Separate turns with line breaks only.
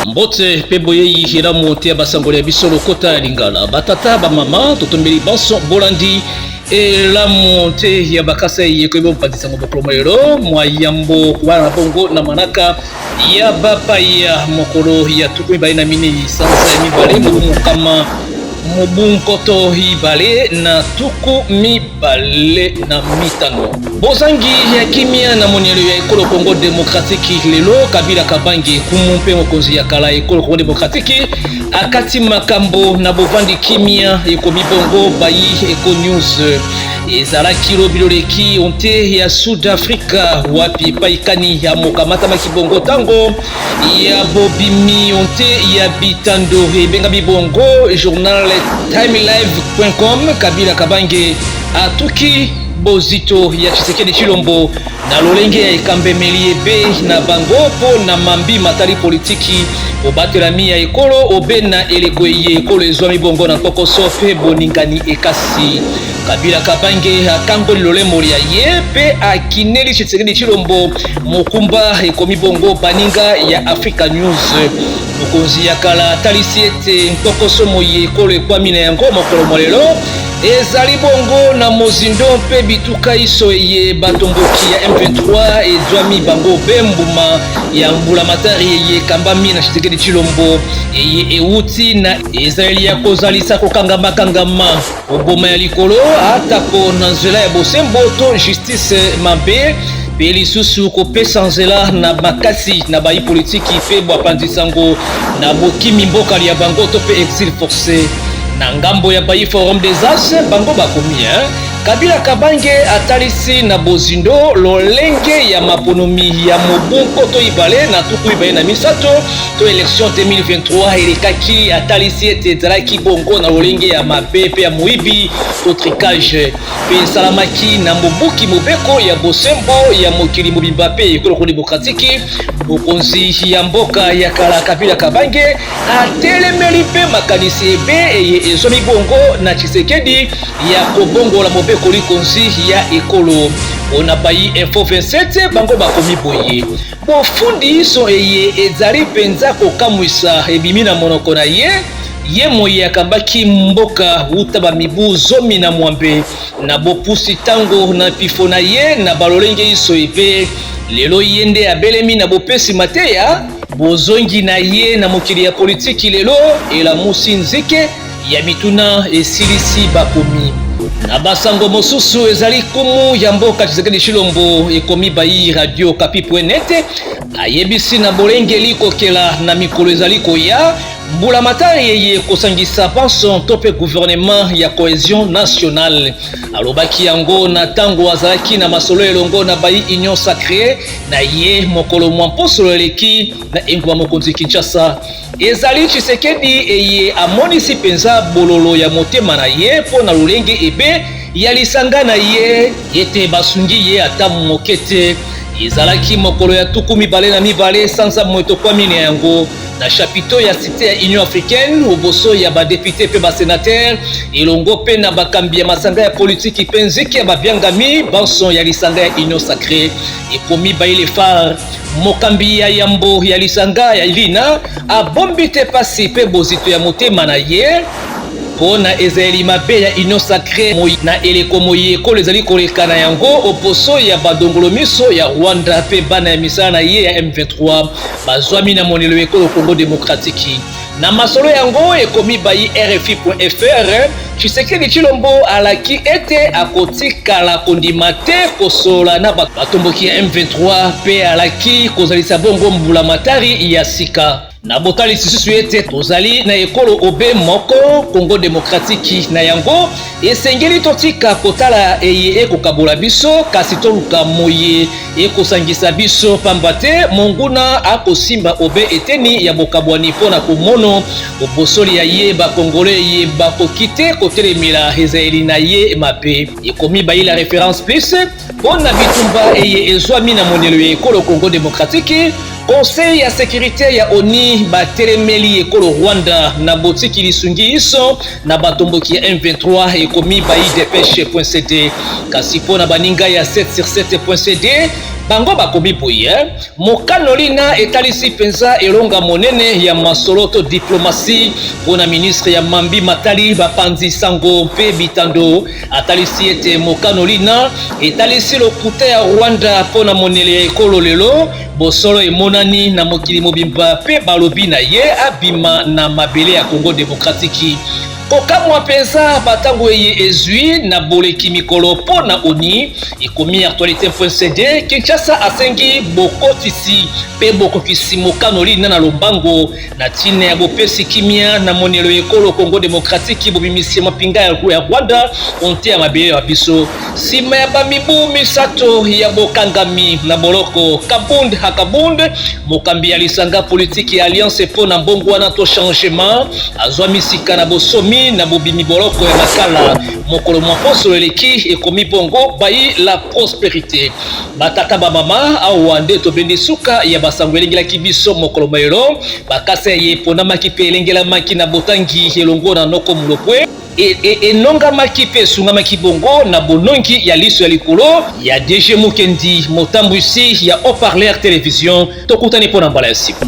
Mbote mpe boyei elamu te ya basangoli ya biso lokota ya Lingala. Batata, bamama, totombeli banso bolandi elamu te ya bakasa eye koyeba mopanzi sango mokolo mwa lelo mwa yambo kobala na bongo na manaka ya bapaya mokolo ya 24 sanza ya mibale mobu mokama mobu 2025. Bozangi ya kimia na monielo ya ekolo Congo demokratiki lelo. Kabila Kabange, kumu mpe mokonzi ya kala ekolo Congo demokratiki, akati makambo na bovandi kimia, ekomi bongo bayi Eco News. Ezalaki lobi loleki onte ya Sud Afrika wapi epai kani ya mokamatamaki bongo ntango ya bobimi onte ya bitando ebengami bongo journal timelive.com. Kabila Kabange atuki bozito ya Tshisekedi Tshilombo na lolenge ya ekambemeli ebe na bango mpo na mambi matali politiki obatelami ya ekolo obe na eleko eye ekolo ezwami bongo na nkokoso mpe boningani ekasi. Kabila Kabange akangoli lolemo lya ye mpe akineli Tshisekedi Tshilombo mokumba, ekomi bongo baninga ya Africa News. Mokonzi ya kala atalisi ete nkokoso moye ekolo ekwami na yango mokolo mwa lelo ezali bongo na mozindo mpe bituka iso eye batomboki ya M23 ezwami bango mpe mbuma ya mbulamatari eye ekambami na Tshisekedi Tshilombo eye ewuti na ezaleli ya kozalisa kokangamakangama koboma ya likolo atako na nzela ya bosembo to justice mabe mpe lisusu kopesa nzela na makasi na bayi politiki mpe bapanzi sango na bokimi mboka lya bango to mpe exil forcé. Na ngambo ya bayi Forum des As, bango bakomi hein? Kabila Kabange atalisi na bozindo lolenge ya maponomi ya mobu 2023 to election 2023 elekaki. Atalisi ete ezalaki bongo na lolenge ya mabe mpe ya moyibi to tricage mpe esalamaki na mobuki mobeko ya bosembo ya mokili mobimba mpe ekolo demokratiki. Mokonzi ya mboka ya kala Kabila Kabange atelemeli mpe makanisi ebe eye ezwami bongo na Tshisekedi ya kobongola mobeko likonzi ya ekolo. Ona bayi Info 27, bango bakomi boye: bofundi iso eye ezali mpenza kokamwisa ebimi na monoko na ye, ye moye akambaki mboka wuta bamibu 16 na bopusi ntango na mpifo na ye na balolenge iso ebe. Lelo ye nde abelemi na bopesi mateya. Bozongi na ye na mokili ya politiki lelo elamusi nzike ya mituna, esilisi bakomi. Na basango mosusu, ezali kumu ya mboka Tshisekedi Tshilombo, ekomi bayi radio kapi.net, ayebisi na bolengeli kokela na mikolo ezali koya mbulamatari eye kosangisa banso to mpe gouvernement ya cohesion nationale. Alobaki yango na ntango azalaki na masolo elongo na bayi Union Sacrée na ye mokolo mwa mposo eleki na engumba mokonzi Kinshasa. Ezali Tshisekedi eye amonisi mpenza bololo ya motema na ye mpo na lolenge ebe ya lisanga na ye ete basungi ye ata moke te. Ezalaki mokolo ya 22 sanza moto kwa mine yango na chapiteau ya cité ya Union africaine, oboso ya badepute mpe basenatere elongo mpe na bakambi ya masanga ya politiki mpe nziki ya babiangami banso ya lisanga ya Union sacrée, ekomi baile phare. Mokambi ya yambo ya lisanga ya lina abombi te pasi mpe bozito ya motema na ye mpo na ezaleli mabe ya Union sacrée na eleko moye ekolo ezali koleka na yango oposo ya badongolo miso ya Rwanda mpe bana ya misala na ye ya M23 bazwami na monelo ekolo Congo demokratiki. Na masolo yango, ekomi bayi RFI.fr, Tshisekedi Tshilombo alaki ete akotikala kondima te kosolola na batomboki ya M23 mpe alaki kozalisa bongo mbulamatari ya sika. Na botalisi susu ete tozali na ekolo obe moko Congo demokratiki, na yango esengeli totika kotala eye ekokabola biso kasi toluka moye ekosangisa biso, pamba te monguna akosimba obe eteni ya bokabwani mpo na komono obosoli ya ye bakongole ye bakoki te kotelemela ezaleli na ye mabe, ekomi bayi La Référence Plus. Mpo na bitumba eye ezwami na monelo ya ekolo Congo demokratiki, Conseil ya sécurité ya ONU batelemeli ekolo Rwanda na botiki lisungi iso na batomboki ya M23, ekomi bayi depêche.cd. Kasi mpo na baninga ya 7 sur 7.cd, Bango bakomi boye, mokano lina etalisi mpenza elonga monene ya masolo to diplomatie mpo na ministre ya mambi matali bapanzi sango mpe bitando. Atalisi ete mokano lina etalisi lokuta ya Rwanda mpo na monele ya ekolo lelo. Bosolo emonani na mokili mobimba mpe balobi na ye abima na mabele ya Congo demokratiki. Kokamwa mpenza batango eye ezwi na boleki mikolo mpo na ONU, ekomi actualite.cd. Kinshasa asengi bokotisi mpe bokokisi mokano lina na lombango na ntina ya bopesi kimia na monelo ya ekolo Congo demokratiki, bobimisi ya mapinga ya Rwanda onte ya mabele ya biso nsima ya bamibu misato ya bokangami na boloko. Kabund Hakabund, mokambi ya lisanga politiki ya Alliance mpo na mbongwana to changement, azwami sika na bosomi na bobimi boloko ya Makala mokolo mwa poso eleki, ekomi bongo bayi la prosperite. Batata bamama, awa nde tobendi suka ya basango elengelaki biso mokolo mwa lelo. Bakasa eye eponamaki mpe elengelamaki na botangi elongo na noko Mulopwe. Enongamaki mpe esungamaki bongo na bonongi ya liso ya likolo ya DG Mukendi, motambwisi ya Haut-Parleur Television. Tokutani mpo na mbala ya nsima.